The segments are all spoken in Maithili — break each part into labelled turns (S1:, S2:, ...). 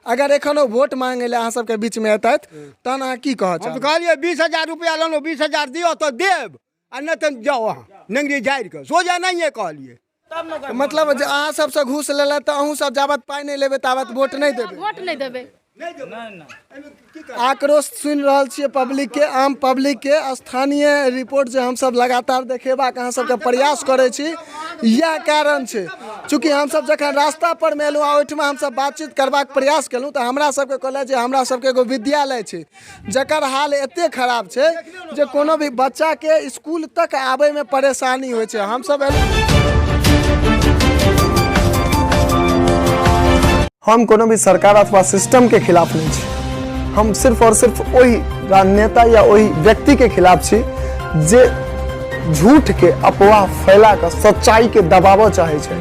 S1: अगर एखनो वोट मांगे लए अहाँ सबके बीचमे एतथि तहन अहाँ की कहऽ
S2: हम तऽ
S1: चाहबै?
S2: कहलियै 20,000 रुपैआ लेलहुँ, 20,000 दिअ तऽ देब आ नहि तऽ जाउ अहाँ नेंगरी झाड़ि कऽ सोझे नहिए कहलियै।
S1: मतलब जे अहाँ सबसँ घूस लेलथि तऽ अहूँ सब जाबत पाइ नहि लेबै ताबत वोट नहि देबै?
S3: वोट नहि देबै।
S1: आक्रोश सुनि रहल छियै पब्लिकके, आम पब्लिकके। स्थानीय रिपोर्ट जे हमसब लगातार देखेबाक अहाँ सबके प्रयास करै छी, इएह कारण छै। चूँकि हमसब जखन रास्ता पर मे एलहुँ आ ओहिठमा हमसब बातचीत करबाक प्रयास केलहुँ तऽ हमरा सबके कहलथि जे हमरा सबके एगो विद्यालय छै जकर हाल एते खराब छै जे कोनो भी बच्चाके इसकुल तक आबैमे परेशानी होइ छै। हमसब हम कोनो भी सरकार अथवा सिस्टमके खिलाफ नहि छी, हम सिर्फ और सिर्फ ओहि राजनेता या ओहि व्यक्तिके खिलाफ छी जे झूठके अफवाह फैला कऽ सच्चाइके दबाबऽ चाहै छै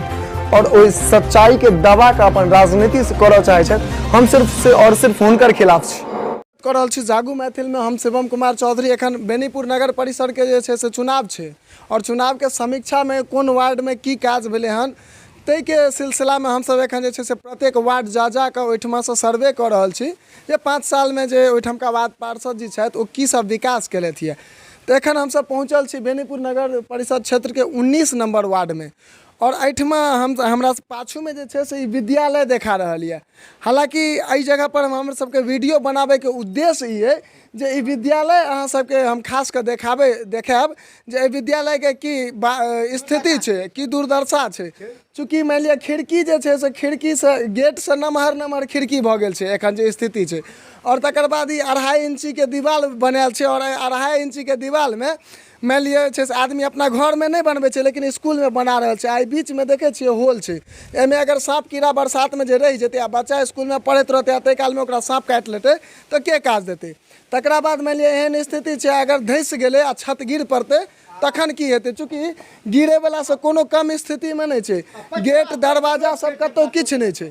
S1: और ओहि सच्चाइके दबा कऽ अपन राजनीति से करऽ चाहै छथि। हम सिर्फ से और सिर्फ हुनकर खिलाफ छी। कऽ रहल छी जागू मैथिलमे हम शिवम कुमार चौधरी। एखन बेनीपुर नगर परिसरके जे छै से चुनाव छै और चुनावके समीक्षामे कोन वार्डमे की काज भेलै हन ताहिके सिलसिलामे हमसभ एखन जे छै से प्रत्येक वार्ड जा जा कऽ ओहिठमासँ सर्वे कऽ रहल छी जे 5 सालमे जे ओहिठमका वार्ड पार्षद जी छथि ओ की सब विकास केलथि यऽ। तऽ एखन हमसभ पहुँचल छी बेनीपुर नगर परिषद क्षेत्रके 19 नम्बर वार्डमे और एहिठमा हम हमरा पाछूमे जे छै से ई विद्यालय देखा रहल यऽ। हालाँकि एहि जगहपर हमर सबके वीडियो बनाबैके उद्देश्य ई अइ जे ई विद्यालय अहाँ सबके हम खास कऽ देखाबै देखायब जे एहि विद्यालयके की स्थिति छै, की दुर्दशा छै। चूँकि मानि लिअ खिड़की जे छै से खिड़कीसँ गेटसँ नमहर नमहर खिड़की भऽ गेल छै एखन जे स्थिति छै। आओर तकर बाद ई 2.5 इंचीके दीवाल बनायल छै आओर एहि 2.5 इंचीके दीवालमे मानि लिअ जे छै से आदमी अपना घरमे नहि बनबै छै लेकिन इसकुलमे बना रहल छै। आ एहि बीचमे देखै छियै होल छै, एहिमे अगर साँप कीड़ा बरसातमे जे रहि जेतै आ बच्चा इसकुलमे पढ़ैत रहतै आ ताहि कालमे ओकरा साँप काटि लेतै तऽ के काज देतै? तकरा बाद मानि लिअ एहन स्थिति छै अगर धँसि गेलै आ छत गिर पड़तै तखन की हेतै? चूँकि गिरैवलासँ कोनो कम स्थितिमे नहि छै, गेट दरवाजा सब कतहु किछु नहि छै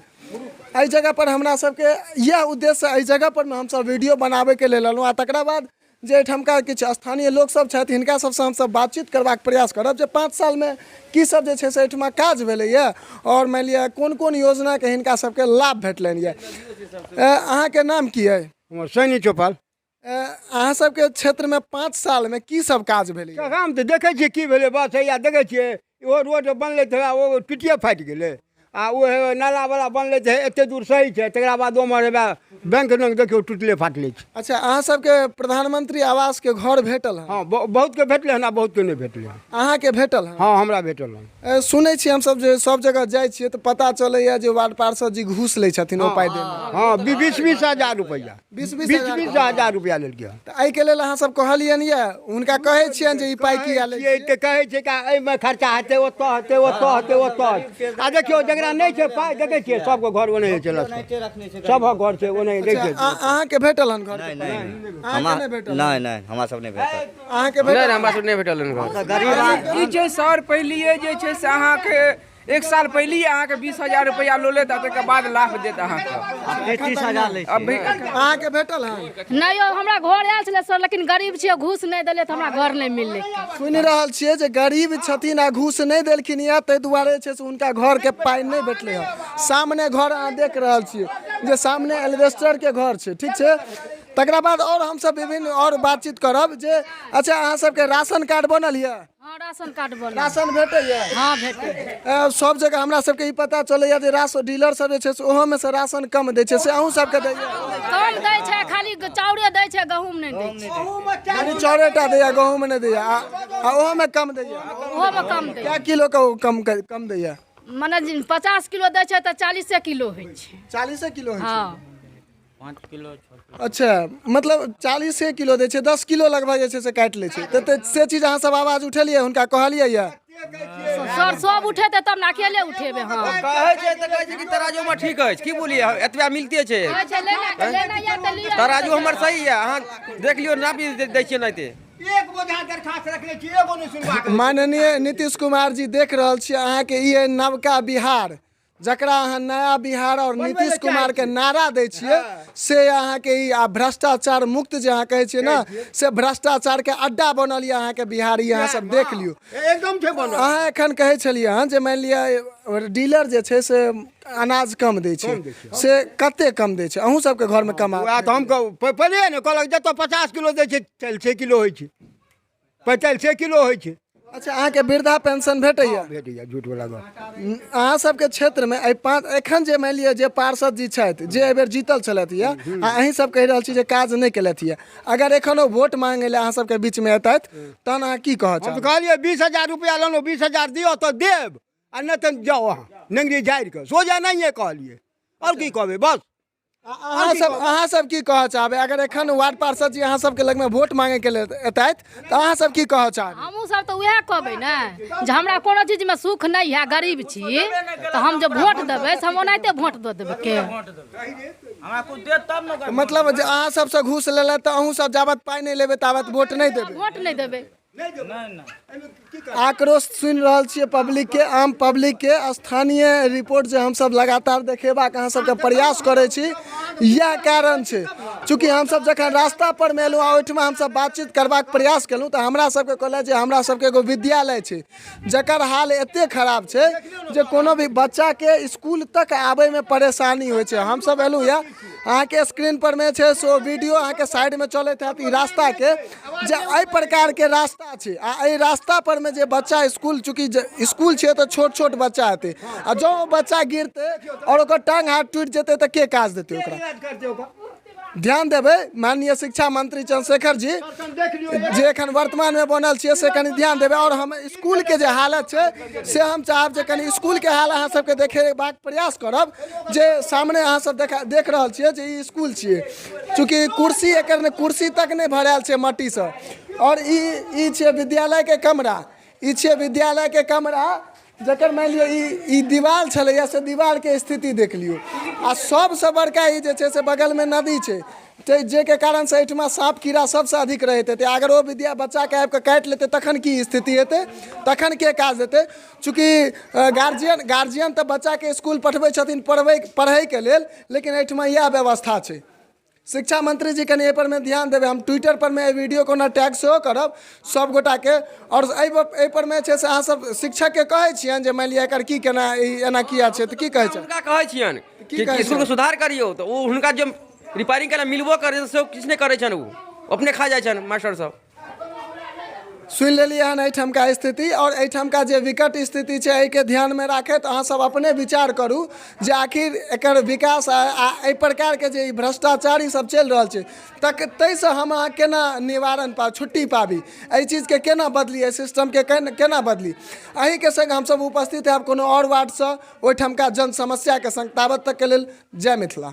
S1: एहि जगहपर। हमरा सबके इएह उद्देश्यसँ एहि जगहपर हमसब वीडियो बनाबैके लेल एलहुँ आ तकरा बाद जे एहिठामका किछु स्थानीय लोकसब छथि हिनका सबसँ हमसब बातचीत करबाक प्रयास करब जे 5 सालमे की सब जे छै से एहिठमा काज भेलैए आओर मानि लिअ कोन कोन योजनाके हिनका सबके लाभ भेटलनि यऽ। अहाँके नाम की अइ?
S2: हमर सैनी चौपाल।
S1: अहाँ सबके क्षेत्रमे 5 सालमे की सब काज भेलै?
S2: काम तऽ देखै छियै की भेलै, बस हैया देखै छियै ओहो रोड बनलै तऽ ओ टूटिए फाटि गेलै आ ओ हे नालावला बनलै तऽ एते दूर सही छै, तकरा बाद ओम्हर हेबे बैंक लग देखियौ टूटले फाटले छै।
S1: अच्छा, अहाँ सबके प्रधानमंत्री आवासके घर भेटल हन?
S2: हँ, बहुतके भेटलै हन आ बहुतके नहि भेटलै हन।
S1: अहाँके भेटल हन?
S2: हँ, हमरा भेटल हन।
S1: सुनै छियै हमसब जे सब जगह जाइ छियै तऽ पता चलैया जे वार्ड पार्षद जी घूस लै छथिन ओ पाइ दैमे।
S2: हँ, 20-20 हजार रुपैआ।
S1: 20-20
S2: बीस
S1: हजार?
S2: 20 हजार रुपैआ लेलकै हन।
S1: तऽ एहिके लेल अहाँ सब कहलियनि यऽ हुनका? कहै छियनि जे ई पाइ किया लै
S2: छियै? तऽ कहै छै कि एहिमे खर्चा हेतै, ओतऽ हेतै, ओतऽ हेतै, ओतऽ हेतै। आ देखियौ जकरा नहि छै पाइ, देखै छियै सबके घर ओनाहिए छै, लटकल सबहक घर छै ओनाहिए।
S1: अच्छा,
S2: देखियौ
S1: अहाँके भेटल हन घर?
S4: नहि नहि,
S1: अहाँके नहि भेटल?
S4: नहि नहि, हमरा सब नहि भेटल।
S1: अहाँके भेटल?
S5: नहि, हमरा सब नहि भेटल हन घर।
S4: गरीब
S5: ई छै सर, पहिलिए जे छै से अहाँके एक साल पहिले अहाँके 20,000 रुपैआ लऽ लेत आ तकर बाद लाभ देत अहाँके।
S4: 30,000 लै छै।
S5: अभी
S1: अहाँके भेटल हन?
S3: नहि यौ, हमरा घर आयल छलै सर, लेकिन गरीब छियै, घूस नहि देलियै तऽ हमरा घर नहि मिललै।
S1: सुनि रहल छियै जे गरीब छथिन आ घूस नहि देलखिन यऽ, ताहि दुआरे छै से हुनका घरके पाइ नहि भेटलै हँ। सामने घर अहाँ देख रहल छियै जे सामने एल्वेस्टरके घर छै, ठीक छै। तकरा बाद आओर हमसब विभिन्न आओर बातचीत करब जे अच्छा, अहाँ सबके राशन कार्ड बनल यऽ?
S3: हँ, राशन कार्ड बनल।
S1: राशन भेटैए?
S3: हँ, भेटै।
S1: सब जगह हमरा सबके ई पता चलैए जे राशन डीलर सब जे छै से ओहोमे से राशन कम दै छै, से अहूँ सबके दैए?
S3: कम दै छै, खाली चाउरे दै छै, गहूँम नहि दै छै।
S1: खाली चाउरे टा दैए, गहूँम नहि दैए आ ओहोमे कम दैए?
S3: ओहोमे कम दै।
S1: कए किलो के ओ कम कम दैए?
S3: मने 50 किलो दै छै तऽ 40 किलो होइ छै।
S1: 40 किलो होइ छै?
S3: हँ।
S6: 5 किलो।
S1: अच्छा, मतलब 40 किलो दै छै, 10 किलो लगभग जे छै से काटि लै छै। तऽ से चीज अहाँ सब आवाज उठेलियै, हुनका कहलियै यऽ?
S3: सर, सब उठेतै तब ने, अकेले उठेबै? हँ,
S5: कहै छै तऽ कहै छै कि तराजूमे ठीक अछि। की बोलिए, एतबा मिलते छै।
S3: कहै छै लेना लेना यऽ तऽ लिअ।
S5: तराजू हमर सही यऽ, अहाँ देख लियौ, नापी दै छियै नाते।
S2: एक बोझा दरखास्त रखने छी, एगो नहि सुनबा।
S1: माननीय नीतीश कुमार जी, देख रहल छी अहाँके ई अइ नवका बिहार, जकरा अहाँ नया बिहार और नीतीश कुमार के नारा दै छियै। से अहाँके ई आ भ्रष्टाचार मुक्त जे अहाँ कहै छियै ने से भ्रष्टाचारके अड्डा बनल यऽ अहाँके बिहार ई अहाँ सब देख लियौ।
S2: एकदम छै बनल।
S1: अहाँ एखन कहै छलियै हँ जे मानि लिअ डीलर जे छै से अनाज कम दै छै, से कते कम दै छै? अहूँ सबके घरमे कम?
S2: वएह तऽ हम पहिले ने कहलक जतऽ 50 किलो दै छै 40 किलो होइ छै, 45 किलो होइ छै।
S1: अच्छा, अहाँके वृद्धा पेंशन भेटैया?
S2: भेटैया। झूठ वाला गप।
S1: अहाँ सबके क्षेत्रमे एहि पाँच एखन जे मानि लिअ जे पार्षद जी छथि जे एहिबेर जीतल छलथि यऽ आ अहीं सब कहि रहल छी जे काज नहि केलथि यऽ, अगर एखन ओ वोट मांगै लए अहाँ सबके बीचमे एतथि तहन अहाँ की कहऽ
S2: हम
S1: चाहब?
S2: तऽ कहलियै 20,000 रुपया लेलहुँ, 20,000 दिअ तऽ देब आ नहि तऽ जाउ अहाँ नेंगरी झाड़ि कऽ सोझा। नहिए कहलियै, आओर की कहबै बस।
S1: अहाँ सब की कहऽ चाहबै? अगर एखन वार्ड पार्षद जी अहाँ सबके लगमे वोट मांगैके लेल एतथि तऽ अहाँ सब की कहऽ चाहबै?
S3: हमहूँ सब तऽ उएह कहबै ने जे हमरा कोनो चीजमे सुख नहि है, गरीब छी, तऽ हम जे वोट देबै से हम ओनाहिते वोट दऽ देबै के
S1: मतलब जे अहाँ सबसँ घूस लेलथि तऽ अहूँ सब जाबत पाइ नहि लेबै ताबत वोट नहि देबै?
S3: वोट नहि देबै।
S1: आक्रोश सुनि रहल छियै पब्लिकके, आम पब्लिकके। स्थानीय रिपोर्ट जे हमसब लगातार देखेबाक अहाँ सबके प्रयास करै छी, इएह कारण छै। चूँकि हमसब जखन रास्ता पर मे एलहुँ आ ओहिठमा हमसब बातचीत करबाक प्रयास केलहुँ तऽ हमरा सबके कहलथि जे हमरा सबके एगो विद्यालय छै जकर हाल एते खराब छै जे कोनो भी बच्चाके इसकुल तक आबैमे परेशानी होइ छै। हमसब एलहुँ यऽ, अहाँके स्क्रीन पर मे छै सो वीडियो अहाँके साइडमे चलैत हैत ई रास्ताके, जे एहि प्रकारके रास्ता छै आ एहि रास्ता पर मे जे बच्चा इसकुल, चूँकि इसकुल छै तऽ छोट छोट बच्चा हेतै आ जँ ओ बच्चा गिरतै आओर ओकर टांग हाथ टूटि जेतै तऽ के काज देतै ओकरा? ध्यान देबै माननीय शिक्षा मंत्री चंद्रशेखर जी जे एखन वर्तमानमे बनल छियै, से कनि ध्यान देबै। आओर हम इसकुलके जे हालत छै से हम चाहब जे कनि इसकुलके हाल अहाँ सबके देखेबाक प्रयास करब, जे सामने अहाँ सब देख रहल छियै जे ई इसकुल छियै। चूँकि कुर्सी एकर ने कुर्सी तक नहि भरायल छै मट्टीसँ। आओर ई छियै विद्यालयके कमरा, ई छियै विद्यालयके कमरा जकर मानि लिअ ई दीवाल छलैए से दीवालके स्थिति देख लियौ। आ सबसँ बड़का ई जे छै से बगलमे नदी छै, तऽ जाहिके कारणसँ एहिठमा साँप कीड़ा सबसँ अधिक रहैत हेतै। अगर ओ विद्या बच्चाके आबिकऽ काटि लेतै तखन की स्थिति हेतै? तखन के काज देतै? चूँकि गार्जियन तऽ बच्चाके इसकुल पठबै छथिन पढ़बै पढ़ैके लेल, लेकिन एहिठमा इएह व्यवस्था छै। शिक्षा मंत्री जी कनि एहिपर मे ध्यान देबै। हम ट्विटर पर मे एहि वीडियो को टैग सेहो करब सब गोटाके। आओर एहिपर मे छै से अहाँ सब शिक्षकके कहै छियनि जे मानि लिअ एकर की केना ई एना किया छै, तऽ की कहै छै?
S6: हुनका कहै छियनि
S1: की
S6: कि
S1: कहै
S6: इसकुलके
S1: छियनि?
S6: सुधार करियौ, तऽ ओ हुनका जे रिपेयरिंग करै मिलबो करै छै, सेहो किछु नहि करै छनि, ओ अपने खा जाइ छनि मास्टर सब।
S1: सुनि लेलियै हन एहिठामका स्थिति आओर एहिठामका जे विकट स्थिति छै, एहिके ध्यानमे राखैत अहाँ सब अपने विचार करू जे आखिर एकर विकास आ एहि प्रकारके जे ई भ्रष्टाचार ई सब चलि रहल छै तक ताहिसँ हम अहाँ केना निवारण पा छुट्टी पाबी, एहि चीजके केना बदली, एहि सिस्टमके केना बदली। अहीँके सङ्ग हमसब उपस्थित हैब कोनो आओर वार्डसँ ओहिठामका जन समस्याके सङ्ग। ताबत तकके लेल जय मिथिला।